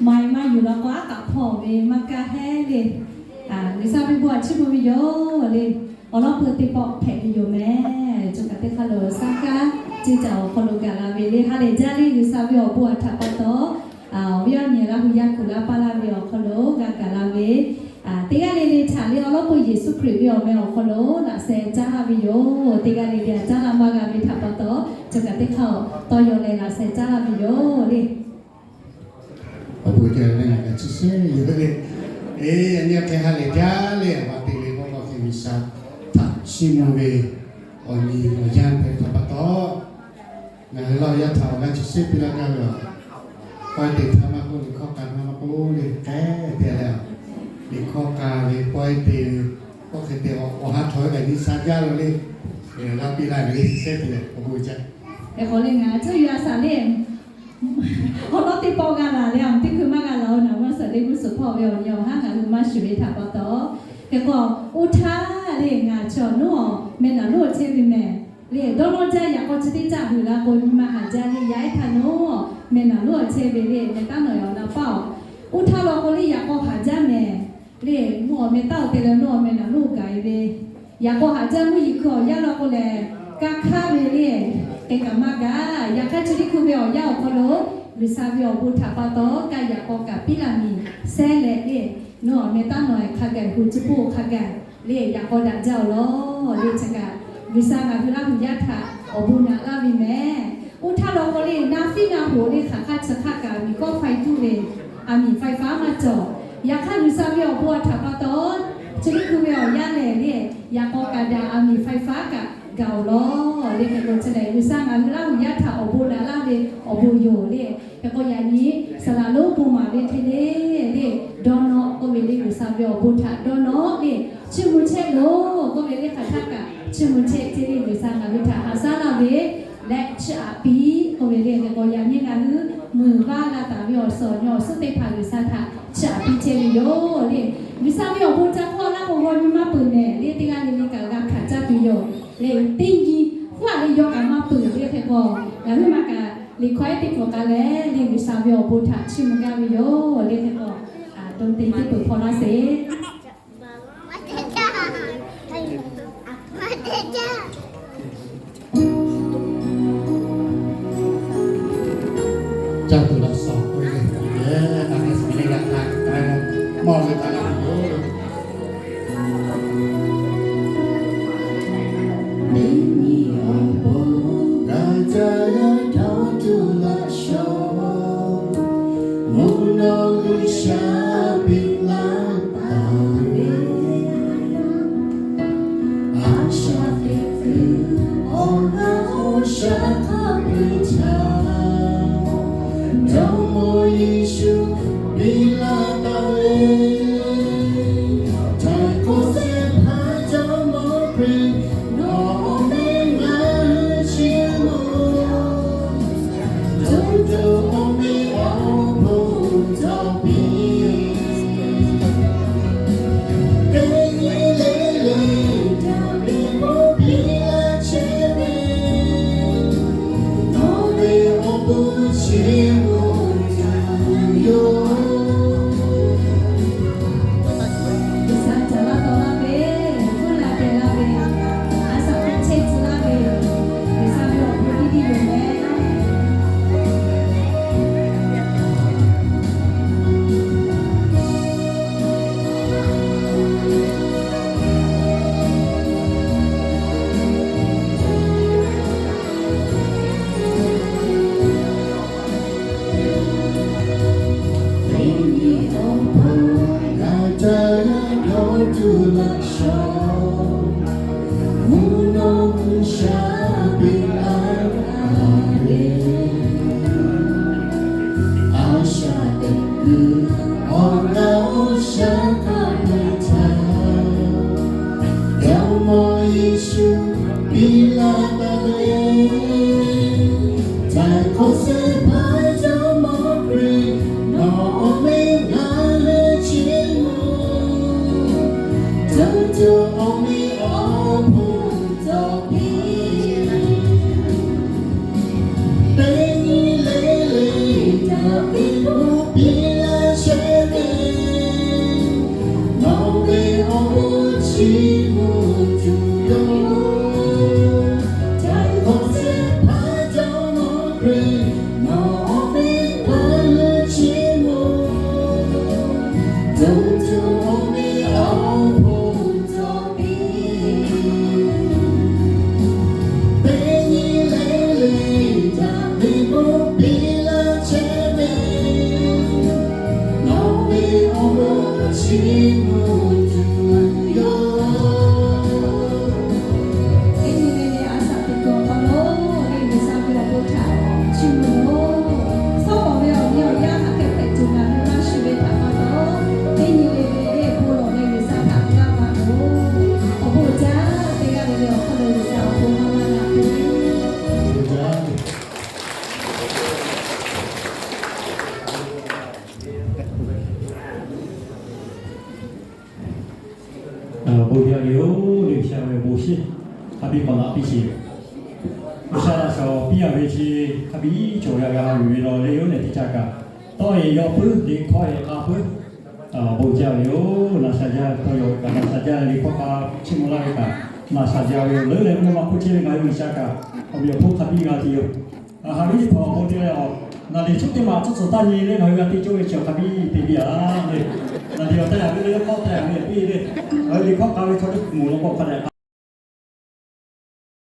Maˇ maˇ yuˬ la k'o aˉ k'aꞈ hpawˇ ve maˇ kaˇ heˆ le. G'uiˬsha ve bon aꞈ chiˇ mvuh ve yoˬ le. Awˬ lawn peu teˇ pawˆ hpehꞈ ve yoˬ mehˍ. Cawˬ kaꞈ teˇ hk'aˇ lo shaˉ kaˉ ceˇ caꞈ awˬ hk'aw lo gaˬ la ve le. Ha lehˬ jaˇ le, G'uiˬsha ve awˬ bon aꞈ htaꞈ pa taw, awˬ viˉ awˬ nyi Laˇ hu yaˇ kuˬ laˇ paˇ laˇ ve awˬ hk'aw lo g'a gaˬ la ve teˇ g'aˇ le le htaꞈ le awˬ lawn peu Yeˍsuˆ Hkriꞈ ve awˬ meh awˬ hk'aw lo laꞈ sheh caˉ laˇ ve yoˬ. Teˇ g'aˇ le le htaꞈ caˉ laˇ maˇ g'a ve htaꞈ pa taw, cawˬ kaꞈ teˇ hk'aˇ tawˇ yaw leh laꞈ sheh caˉ laˇ ve yoˬ le. Awˬ bon ca le ngaˬ kaꞈ chi sheˍ yoˬ le. Eˬ, yaꞈ nyi hk'e ha lehˬ jaˇ le, awˬ ma te le k'o, k'awꞈ hk'e G'uiˬsha htaꞈ chiˇ mvuh ve awˬ nyi awˬ yanˇ hpehꞈ htaꞈ pa taw, ngaˬ hui Laˇ hu yaˇ htaꞈ awˬ g'aˇ chi sheˍ piˇ laˇ gaˇ ve yoˬ. Pawehˇ te htaˇ maˇ k'oˆ, liꞈ hkawˇ k'a htaˇ maˇ k'oˆ le, k'ehˉ te leh, liꞈ hkawˇ k'a ve pawehˇ te ve, k'awꞈ hk'e te awˬ ha htawnˍ ve kaꞈ nyi sha jaˇ lo le. G'a piˇ laˇ ve le, chi sheˍ te awˬ bon jaˇ. Hk'e k'o le ngaˬ caˇ yuˬ a shaˍ le. Awˬ lawn teˇ pawˆ g'a laˬ leh, awˬ teˇ hkui maˇ g'a laˬ-oˬ. Naˬ maˇ suhˍ le g'uˇ suhˍ hpawˇ ve awˬ nyi awˬ haˉ ngaˬ hui maˇ shuˍ ve htaꞈ pa taw, hk'e k'o, oˇ htaˇ le ngaˬ chaw nawˉ awˬ meh naˍ lonˉ awˬ chehˇ ve mehˍ le. Dawˇ nawˇ jaˇ yaꞈ k'aw chi teˇ caˆ vuiˬ la k'o, nyi ma haˍ jaˇ le. Yaˇ ehˉ htaˇ nawˉ meh naˍ lonˉ awˬ chehˇ ve le, meh taˉ nawˬ awˬ na paˇ-oˬ. Oˇ htaˇ law k'o le yaꞈ k'aw haˍ jaˇ mehˍ le. Mvuhˇ awˬ meh taˉ awˬ te leh nawˉ awˬ meh naˍ lonˉ gaˬ e ve, yaꞈ k'aw haˍ jaˇ mvuhˇ yeˬ hkui awˬ yanˇ law k'o lehˬ, kaˇ hk'aˇ ve le, k'e kaꞈ maˇ gaˬ. Yaꞈ hk'aˇ chi teˇ hkui ve awˬ yanˇ awˬ hk'aw lo G'uiˬsha ve awˬ bon htaꞈ pa taw kaꞈ yaꞈ k'aw kaꞈ piˇ laˇ miˬ shehˇ leh le, nawˬ awˬ meh taˉ nawˬ ehˬ hk'a gaˬ hui chi hpawˇ hk'a gaˬ le yaꞈ k'aw daꞈ jaˇ-oˬ law le. Chi kaꞈ G'uiˬsha ngaˬ hui Laˇ hu yaˇ htaꞈ awˬ bon naꞈ laˇ ve mehˍ. Oˇ htaˇ law k'o le naˇ fiˉ naˇ hoꞈ le hk'aˬ hk'aˇ chi hk'aˇ kaꞈ miˬ kawˆ faiˇ tuˇ ve, aˬ miˍ faiˇ faˉ maˇ cawˬ. Yaꞈ hk'aˇ G'uiˬsha ve awˬ bon htaꞈ pa taw, chi teˇ hkui ve awˬ yanˇ lehˬ le, yaꞈ k'aw kaꞈ daꞈ, aˬ miˍ faiˇ faˉ kaꞈ gaˬ-oˬ law le. Hk'e k'o chi lehˬ G'uiˬsha ngaˬ hui Laˇ hu yaˇ htaꞈ awˬ bon naꞈ laˇ ve awˬ bon yoˬ le. Hk'e k'o yaꞈ nyi saˍ laˍ lonˉ bon maˍ ve hk'e le le, dawˇ nawˇ k'oˆ ve le G'uiˬsha ve awˬ bon htaꞈ dawˇ nawˇ le, chiˇ mvuh chehˇ loˬ k'oˆ ve le hk'aˬ htaˇ kaꞈ chiˇ mvuh chehˇ ceˇ le. G'uiˬsha ngaˬ hui htaꞈ haˍ shaˉ laˇ ve leh chiˇ aꞈ piˇ k'oˆ ve le. Hk'e k'o yaꞈ nyi ngaˬ hui meuˍ vaˇ g'a taˍ ve awˬ suhˍ awˬ nyi awˬ suhˉ teˇ hpaˍ G'uiˬsha htaꞈ chiˇ aꞈ piˇ chehˇ ve yoˬ le. G'uiˬsha ve awˬ bon ca hk'oˆ laˇ k'o g'aw nyi maˇ peuˬ mehˍ le. Teˇ g'aˇ le le kaꞈ g'a hkanˍ caˇ tuˬ yoˬ le. Teˇ nyi hk'oˆ a le yaw kaꞈ maˇ peuˬ le. Hk'e k'o ngaˬ hui maˇ kaꞈ liꞈ hkawˇ ehˉ teˇ hpaˍ k'a leh le G'uiˬsha ve awˬ bon htaꞈ chiˇ mvuh gaˇ ve yoˬ le. Hk'e k'o, to te teˇ peuˬ hpaw laˇ sheˍ. Caˇ tuˬ laꞈ shawnˍ k'oˆ ve le, a hk'e suh le g'a htaꞈ k'ai leh mawˬ ve htaꞈ g'a yoˬ. Teˇ nyi awˬ pon g'a caˇ g'a dawˇ tuˬ laꞈ shawnˍ, mvuhˇ naw G'uiˬsha piˇ laˇ taˍ ve. A shaꞈ teꞈ kuiˬ awˬ g'aˇ awˬ shaˉ hk'a peu-eˬ htaꞈ, Jawˇmawˇ Yeˍsuˆ piˇ laˇ taˍ ve. Htaiˍ hk'awꞈ shehˍ hpaˇ Jawˇmawˇ Hkriꞈ, nawˬ awˬ meh ngaˬ hui chiˇ mvuh. Dawˇ tuˬ awˬ meh awˬ bon cawˬ piˇ. Teˇ nyi le le daꞈ ve k'oˆ piˇ laˇ chehˇ ve, nawˬ ve awˬ bon chiˇ mvuh tuˬ yoˬ. G'uiˬsha caˍ laˇ taw laˇ ve, hpuˇ laˬ pehˬ laˇ ve, a shaꞈ teꞈ chehˇ tcuh laˇ ve, G'uiˬsha ve awˬ bon teˇ tiˉ yoˬ mehˍ. Teˇ nyi awˬ pon g'a caˇ g'a dawˇ tuˬ laꞈ shawnˍ, mvuhˇ naw G'uiˬsha piˇ laˇ taˍ ve. A shaꞈ teꞈ kuiˬ awˬ g'aˇ awˬ shaˉ hk'a peu-eˬ htaꞈ, Jawˇmawˇ Yeˍsuˆ piˇ laˇ taˍ ve. Htaiˍ hk'awꞈ shehˍ hpaˇ Jawˇmawˇ Hkriꞈ, nawˬ awˬ meh ngaˬ hui chiˇ mvuh. Dawˇ tuˬ Teˇ nyi le le a shaꞈ teꞈ kuiˬ awˬ hk'aw lo, G'uiˬsha ve awˬ bon htaꞈ chiˇ mvuh loˬ. Sawˉ pawˍ ve awˬ nyi awˬ yanˇ hk'aˬ hk'e hpehꞈ tuˬ ngaˬ hui maˇ shiˍ ve htaꞈ pa taw, teˇ nyi le le bon lawˬ leh G'uiˬsha htaꞈ g'a maˍ loˬ. Awˬ bon jaˇ teˇ g'aˇ le le awˬ hk'aw lo G'uiˬsha awˬ bon maˇ maˇ g'a piˇ. Bon jaˇ ve yoˬ. G'uiˬsha ve bon shiˍ hk'a biˇ k'awꞈ la piˇ sheˍ. G'uiˬsha laꞈ shawnˍ piˇ a ve chi hk'a biˇ cawˬ g'a g'a yuˬ ve law le yoˬ lehˬ teˇ caˇ kaꞈ, tawˇ eˬ yaw puiˉ, liꞈ hkawˇ eˬ k'a puiˉ. Bon jaˇ ve yoˬ. Naˍ shaˍ jaˇ ve tawˇ yaw ve kaꞈ, naˍ shaˍ jaˇ ve liꞈ hkawˇ k'a chiˇ mvuh laˇ ve kaꞈ, naˍ shaˍ jaˇ ve yoˬ. Leuˉ leh mvuhˇ naw ma hk'oˆ chehˇ ve ngaˬ hui G'uiˬsha kaꞈ, awˬ meꞈ awˬ hponˇ hk'a biˇ g'a te yoˬ. Haꞈ ve teˇ hpaˍ awˬ bon te leh, naˍ liꞈ chi teˇ maˬ tcuhˉ tcuhˬ taˇ nyi leh ngaˬ hui g'a te cawˇ ve chi hk'a biˇ te piˇ a le. Naˍ liꞈ awˬ taˇ yaꞈ ve le, hkawˇ taˇ yaꞈ ve piˇ le. Ngaˬ hui liꞈ hkawˇ k'a ve chaw teˇ moˍ law k'o hk'a dehꞈ